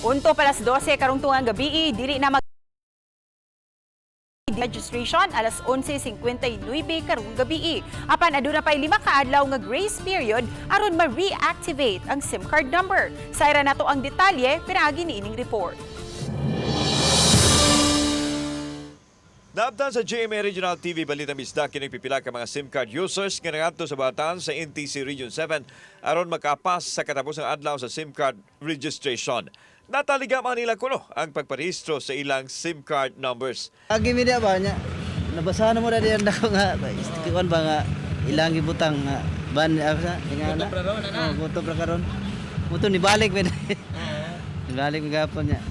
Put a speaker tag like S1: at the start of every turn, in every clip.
S1: Punto palas 12 karong tungang gabi, dili na mag registration alas 11:59 karong gabi. Apan aduna pay 5 ka adlaw nga grace period aron ma-reactivate ang SIM card number. Sayra nato ang detalye pinaagi niining report.
S2: Naabtan sa GMA Regional TV Balita Bisdak kining pipila ka mga SIM card users nga nangadto sa batan sa NTC Region 7 aron makapas sa katapusang adlaw sa SIM card registration. Nataligama nila kuno ang pagparehistro sa ilang SIM card numbers.
S3: Agi mi ba niya. Nabasahan mo na diyan ako nga kuan ba nga ilang gibutang nga ban sa nga na. Oh, gutom ra karon. Muto ni balik mi. Ni balik mi gapon niya.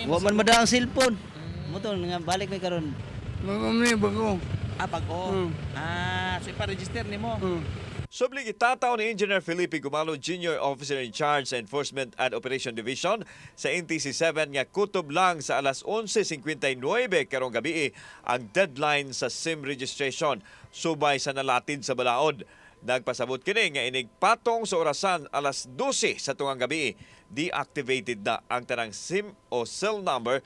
S3: Wa man mada ang cellphone. Muto nga balik mi karon.
S4: Bago ni bago.
S5: Ah, bago. Ah, so ipa-register nimo.
S2: Subli gitataw ni Engineer Felipe Gumalo Jr., Officer in Charge sa Enforcement and Operation Division sa NTC 7, nga kutob lang sa alas 11:59 karong gabi ang deadline sa SIM registration subay sa nalatid sa balaod. Nagpasabot kini nga inig patong sa orasan alas 12 sa tungang gabi, deactivated na ang tanang SIM o cell number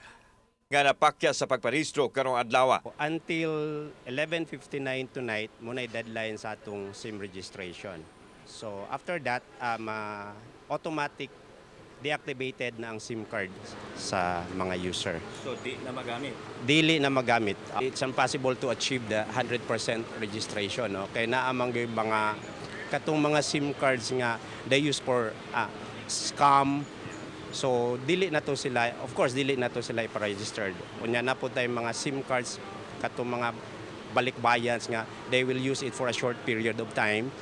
S2: nga napakya sa pagparehistro karong adlaw.
S6: Until 11:59 tonight, muna deadline sa atong SIM registration. So after that, automatic deactivated na ang SIM card sa mga user.
S5: So di na magamit.
S6: Dili na magamit. It's impossible to achieve the 100% registration. No? Kaya naamang yung mga katong mga SIM cards nga they use for scam. So dili na to sila, of course dili na to sila ipa-registered. Unya na po tayong mga SIM cards katong mga balikbayans nga they will use it for a short period of time.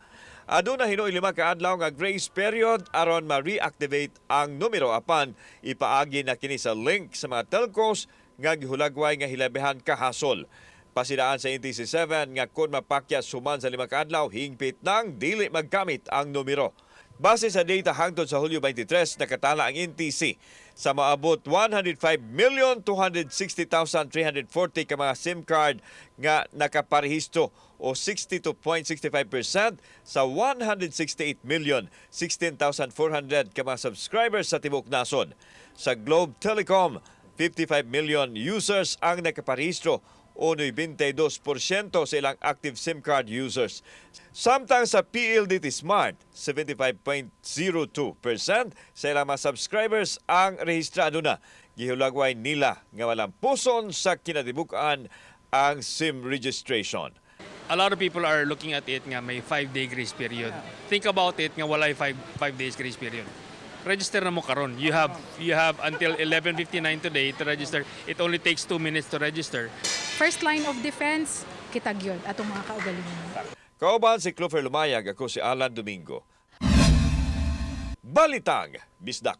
S2: Aduna hinuoy 5 ka adlaw nga grace period aron ma-reactivate ang numero, apan ipaagi na kini sa link sa mga telcos nga gihulagway nga hilabihan kahasol. Pasidaan sa NTC 7 nga kung mapakyas human sa 5 ka adlaw, hingpit nang dili maggamit ang numero. Base sa data hangtod sa Hulyo 23, nakatala ang NTC sa maabot 105,260,340 ka mga SIM card nga nakaparehistro o 62.65% sa 168,016,400 ka mga subscribers sa tibuok nasod. Sa Globe Telecom, 55 million users ang nakaparehistro o 92% sa ilang active SIM card users. Samtang sa PLDT Smart, 75.02% sa ilang mga subscribers ang rehistrado na. Gihulagway nila nga malampuson sa kinatibuk-an ang SIM registration.
S7: A lot of people are looking at it nga may 5-day grace period. Think about it nga walay 5 days grace period. Register na mo karon. You have until 11:59 today to register. It only takes 2 minutes to register.
S8: First line of defense, kita gyud atong mga kaugalingon.
S2: Kauban si Clover Lumayag, ako si Alan Domingo. Balitang Bisdak.